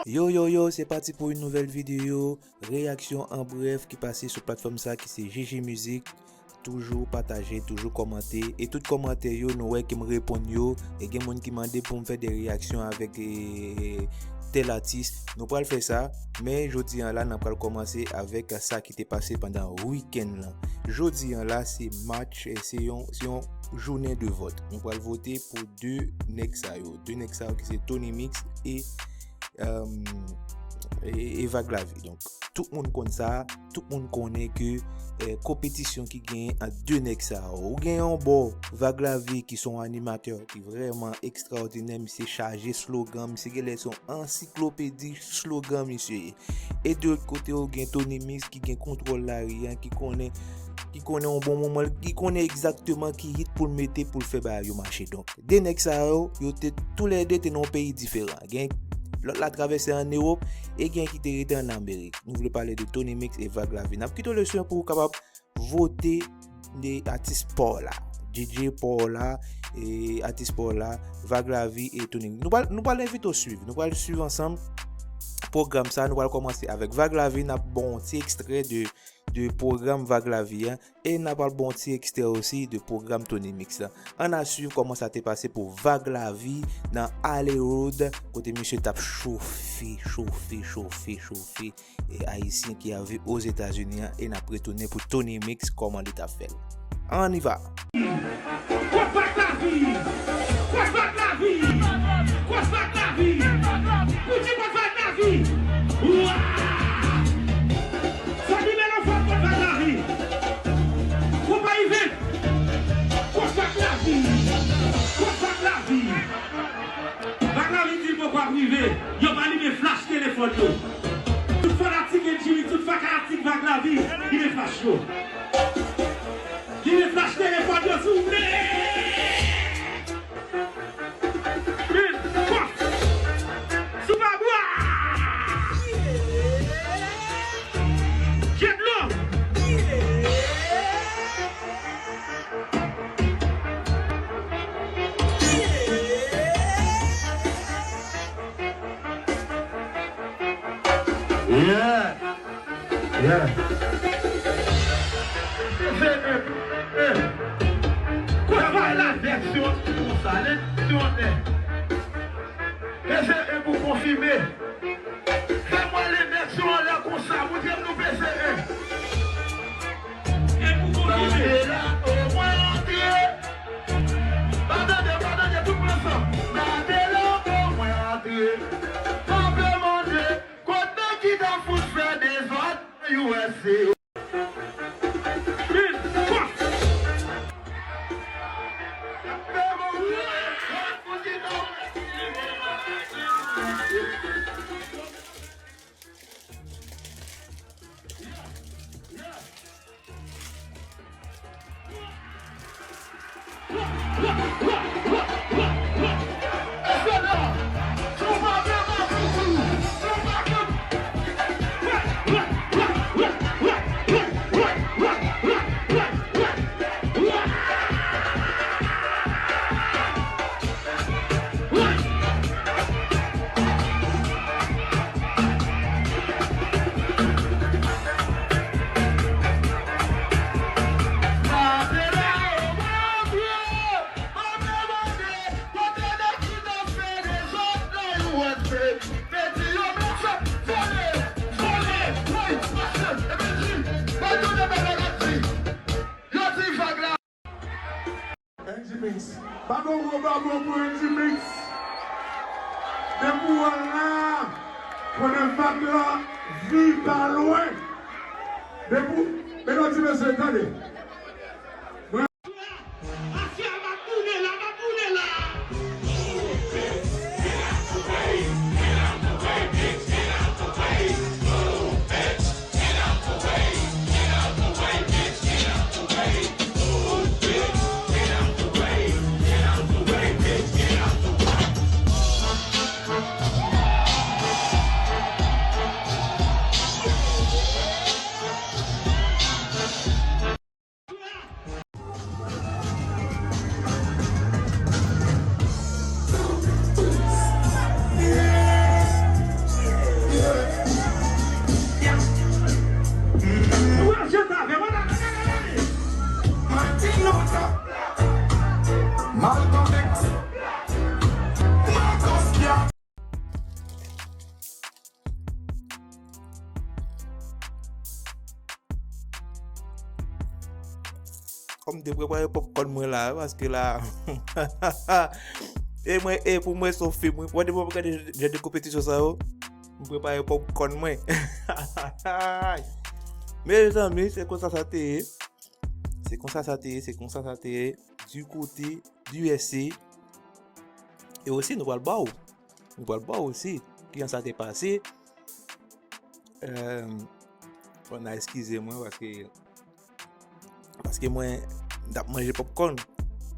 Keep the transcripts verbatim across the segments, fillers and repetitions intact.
Yo, yo, yo, se pati pou yon nouvèl videyo. Reyaksyon an brèf ki pase sou platfòm sa ki se G G Music. Toujou pataje, toujou kòmante. E tout kòmantè yo, nou wè ke m reponn yo. E gen moun ki mande pou m fè de reyaksyon avèk, e, tèl atis. Nou pral fè sa. Men jodi an la, n ap pral kòmanse avèk sa ki te pase pandan wikenn lan. Jodi an la, se match, e, se yon, se yon jounen de vòt. Nou pral vote pou de nèg sa yo. De nèg sa yo ki se Tony Mix e, e, e Vag Lavi. Donk, tout moun konn sa, tout moun konnen ke, e, konpetisyon ki genyen ant de nèg sa yo. Ou gen yon bò Vag Lavi ki se yon animatè ki vrèman ekstraòdinè, misye chaje slogan, misye genlè se yon ansiklopedi slogan, misye ye. E de lòt kote, ou gen Tony Mix ki gen kontwòl lari a, ki konnen, ki konnen yon bon moman, ki konnen egzakteman ki hit pou l mete pou l fè bagay yo mache. Donk, de nèg sa yo, yo te, toulède te nan yon peyi diferan. Gen lòt la travèse ann Ewòp, e gen ki te rete ann Amerik. Nou vle pale de Tony Mix e Vag Lavi. N ap kite w leson pou w kapab vote de atis pa w la. D J pa w la, e atis pa w la, Vag Lavi e Tony. Nou pral, nou pral envite w swiv. Nou pral swiv ansanm pwogram sa. Nou pral kòmanse avèk Vag Lavi. N ap ba w yon ti ekstrè de, de pwogram Vag Lavi a. E n ap pral ba w yon ti ekstrè osi de pwogram Tony Mix la. Ann a swiv kòman sa te pase pou Vag Lavi nan Alley Road, kote misye t ap chofe, chofe, chofe, chofe. E Ayisyen ki ap viv Ozetazini an, e n ap retounen pou Tony Mix kòman li t ap fè l. Ann y va! Kot Vag Lavi? Kot Vag Lavi? Kot Vag Lavi? Poutji kot Vag Lavi? Wa! Zanmi Melonfòm kot Vag Lavi? Konpayi Vent kot Vag Lavi? Kot Vag Lavi? Vag Lavi di l poko ap rive. Yo pa limen flach telefòn yo. Tout fanatik N J Mix, tout fanatik Vag Lavi, limen flach yo. Limen flach telefòn yo, souple! Vin, kòf! Sou pa bwa! Jèt dlo! Yeah. Yeah. Se, e, e. Kote bay la vèksyon konsa, lè yon nèg. Peze en pou konfime. Fè mwen lè vèksyon anlè konsa, montre m nou peze en. En pou konfime. Tande la, o mwen antre. Pa tande, pa tande, tout moun ansanm. Tande la, o mwen antre. Pa vle mande. Kot nèg ki ta fout fè dezòd nan U S A? Vin, kòf! N J Mix. Bat yon gwo bravo pou N J Mix. Depi w wè l la, konnen Vag Lavi pa lwen. Depi w, men nou di mesye, tande. Aswè a, m ap boule la, m ap boule la. M te prepare popcorn mwen la, paske la, e mwen, e pou mwen, se yon fim, wi. Wè, depi mwen gade jan de konpetisyon sa yo, m prepare popcorn mwen. Mezanmi, se konsa sa te ye. Se konsa sa te ye, se konsa sa te ye. Du côté du U S C. E osi, nou pral ba w. Nou pral ba w osi kijan sa te pase. Bon, n a eskize mwen paske, paske mwen, m t ap manje popcorn.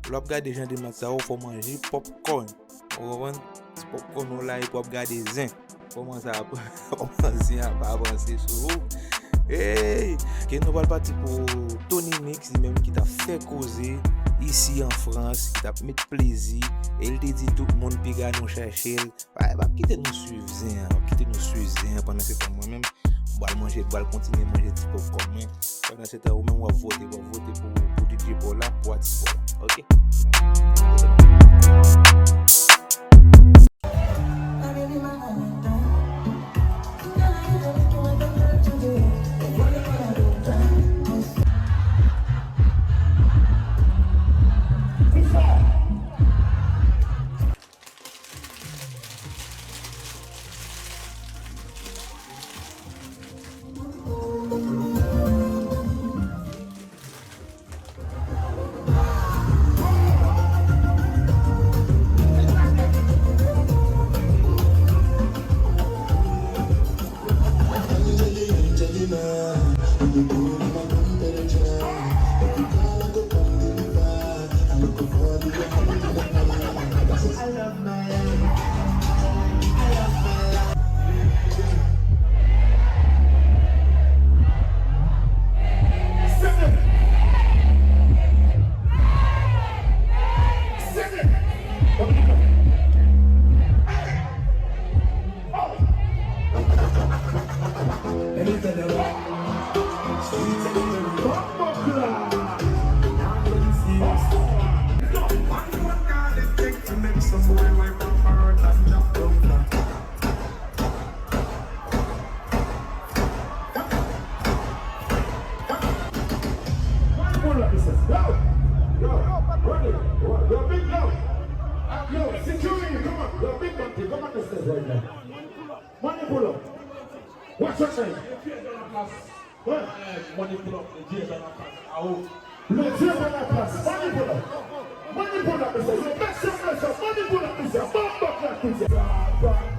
Lè w ap gade jan de match sa yo, fò w manje popcorn. Ou konprann? Ti popcorn ou la epi w ap gade zen. Kòman sa ap, kòman zen ap avanse sou ou? Hey! Ke nou pral pati pou Tony Mix, li menm ki t ap fè koze isi an Frans, ki t ap met plezi, e l te di tout moun piga nou chache l. Ay, p ap kite nou swiv zen an, p ap kite nou swiv zen an. Pandan se tan, mwen menm, m pral manje, m pral kontinye manje ti popcorn mwen. Pandan se tan, ou menm w ap vote, w ap vote pou, pou D J pa w la, pou atis pa w la. Ok? Money pull up, he says. Yo, yo, ready. Yo, big, yo. Yo, security, come on. Yo, big monkey, come on the stage right now. Money pull up. What's your name? What? Money pull up, le Dieu est dans la place. Ah, oh. Le Dieu est dans la place. Money pull up. Money pull up, he says. Yo, make some noise, money pull up, he says. Bumbo clap, he says.